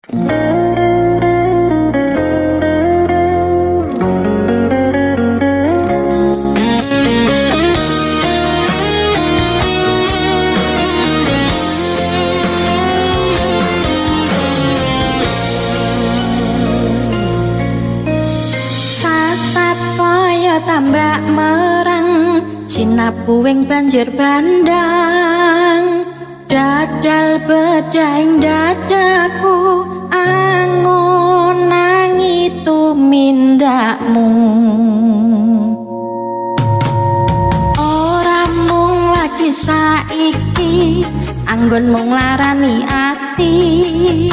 Sasat kaya tambak merang, sinapuwing banjir bandang. Dadal bedaing dadaku, angon nangi tumindakmu. Ora mung lagi saiki, anggon mung larani ati.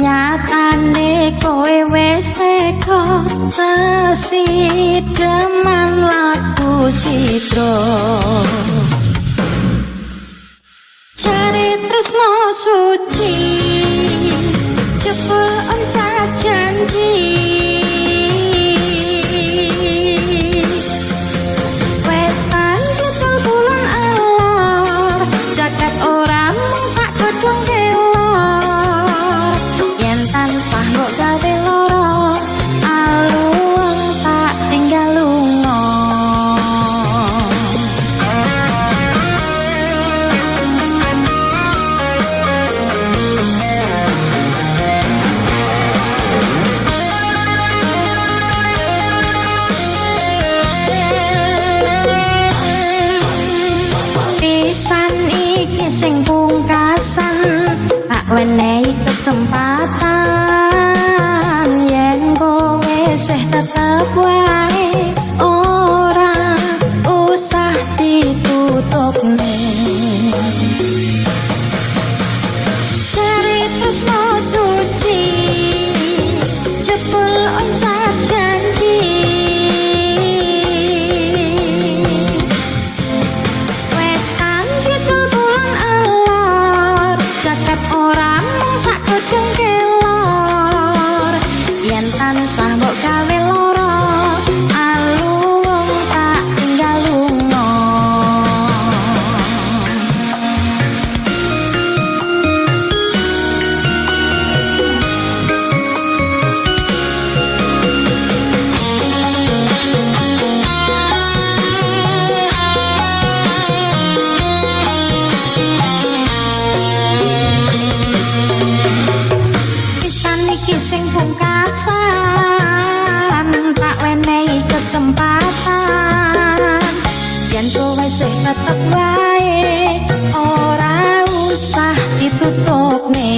Nyatane kowe wis teka, sesideman laku citra. Jare tresno suci, jebul oncat janji. Wetan kidul kulon alor, jagat ora mung sak godhong kelor. Yen tansah mbok gawe lara, aluwung tak tinggal lunga. Pisan iki sing pungkasan, tak wenehi kesempatan. Yen kowe sih tetep wae, ora usah ditutupne. Jare tresno suci, jebul oncat janji. Wetan kidul kulon alor, jagat ora mung sak godhong kelor. Yen tansah mbok gawe lara, aluwung tak tinggal lunga. Pisan iki sing pungkasan, tak wenehi kesempatan. Yen kowe sih tetep wae, ora usah ditutupne.